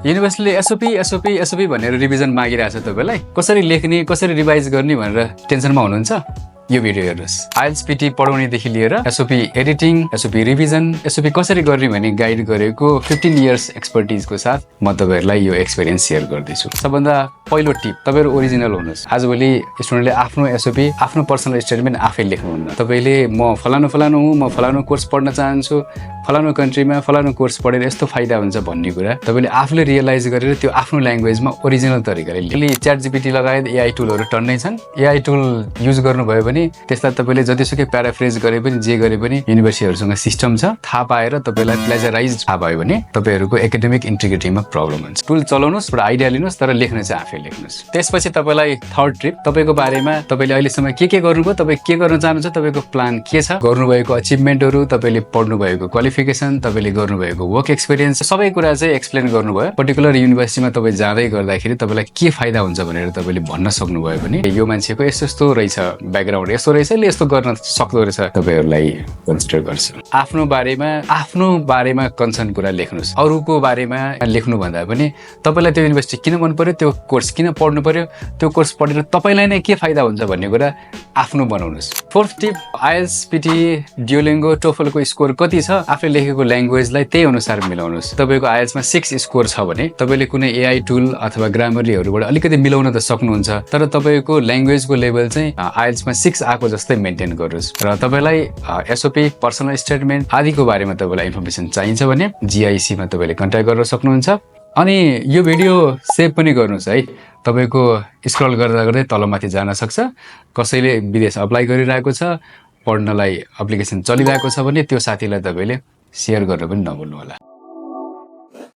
युनिभर्सिटीले SOP भनेर revision मागिरहेछ तपाईलाई। कसरी लेख्ने, कसरी रिभाइज गर्ने भनेर टेन्सनमा हुनुहुन्छ, यो भिडियो हेर्नुहोस्। आइएल्टिएस पिटी पढाउनेदेखि लिएर SOP editing, SOP revision, SOP कसरी गर्ने भन्ने गाइड गरेको 15 इयर्स एक्सपर्टिजको साथ म तपाईहरुलाई यो एक्सपिरियन्स शेयर गर्दैछु। सबभन्दा पहिलो टिप, तपाईहरु ओरिजिनल हुनुहोस्। आजभोलि स्टुडेन्टले आफ्नो एसओपी, आफ्नो पर्सनल स्टेटमेन्ट आफै लेख्नुहुन्न। तपाईले म फलानु हुँ, म फलानु कोर्स पढ्न चाहन्छु, फलानु कन्ट्रीमा फलानु कोर्स पढेर यस्तो फाइदा हुन्छ भन्ने कुरा तपाईले आफूले रियलाइज गरेर त्यो आफ्नो ल्याङ्ग्वेजमा ओरिजिनल तरिकाले लेख्नु। च्याट जीपीटी लगायत एआई टुलहरु टन्नै छन्। एआई टुल युज गर्नुभयो भने त्यसलाई तपाईले जतिसुकै प्याराफ्रेज गरे पनि जे गरे पनि युनिभर्सिटीहरुसँग सिस्टम छ, थाहा पाएर तपाईलाई प्लेजराइज थाहा भयो भने तपाईहरुको एकाडेमिक इन्टिग्रिटीमा प्रब्लम हुन्छ। टुल चलाउनुस् र आइडिया लिनुस्, तर लेख्न चाहिँ आफै लेख्नुस्। त्यसपछि तपाईलाई थर्ड ट्रिप, तपाईको बारेमा तपाईले अहिलेसम्म के गर्नुभयो, तपाई के गर्न चाहनुहुन्छ, तपाईको प्लान के छ, गर्नुभएको अचिभमेन्टहरु, तपाईले पढ्नु भएको क्वालिफिकेसन, तपाईले गर्नुभएको वर्क एक्सपिरियन्स, सबै कुरा चाहिँ एक्सप्लेन गर्नुभयो। पर्टिकुलर युनिभर्सिटीमा तपाई जाँदै गर्दाखेरि तपाईलाई के फाइदा हुन्छ भनेर तपाईले भन्न सक्नुभयो भने यो मान्छेको यस्तो रहेछ ब्याकग्राउन्ड, यस्तो रहेछ, यसले यस्तो गर्न सक्दो रहेछ, तपाईहरुलाई कन्सिडर गर्छु। आफ्नो बारेमा कन्सर्न कुरा लेख्नुस्। अरूको बारेमा लेख्नु भन्दा पनि तपाईलाई त्यो युनिभर्सिटी किन मन पर्यो, त्यो कोर्स किन पढ्नु पर्यो, त्यो कोर्स पढेर तपाईलाई नै के फाइदा हुन्छ भन्ने कुरा आफ्नो बनाउनुस्। फोर्थ टिप, आइएल्टिएस पिटी, ड्युओलिङ्गो, टोफलको स्कोर कति छ, आफूले लेखेको ल्याङ्ग्वेजलाई त्यही अनुसार मिलाउनुस्। तपाईको आइएल्टिएसमा 6 स्कोर छ भने तपाईले कुनै एआई टुल अथवा ग्रामरीहरुबाट अलिकति मिलाउन त सक्नुहुन्छ, तर तपाईको ल्याङ्ग्वेजको लेभल चाहिँ आइएल्टिएसमा 6 आको जस्तै मेन्टेन गर्नुस्। र तपाईलाई एसओपी, पर्सनल स्टेटमेन्ट आदिको बारेमा तपाईलाई इन्फर्मेसन चाहिन्छ भने जीआईसी मा तपाईले कन्ट्याक्ट गर्न सक्नुहुन्छ। अनि यो भिडियो सेभ पनि गर्नुस् है, तपाईको स्क्रल गर्दा गर्दै तलमाथि जान सक्छ। कसैले विदेश अप्लाई गरिरहेको छ, पढ्नलाई एप्लिकेसन चलिरहेको छ भने त्यो साथीलाई तपाईले शेयर गर्न पनि नभुल्नु होला।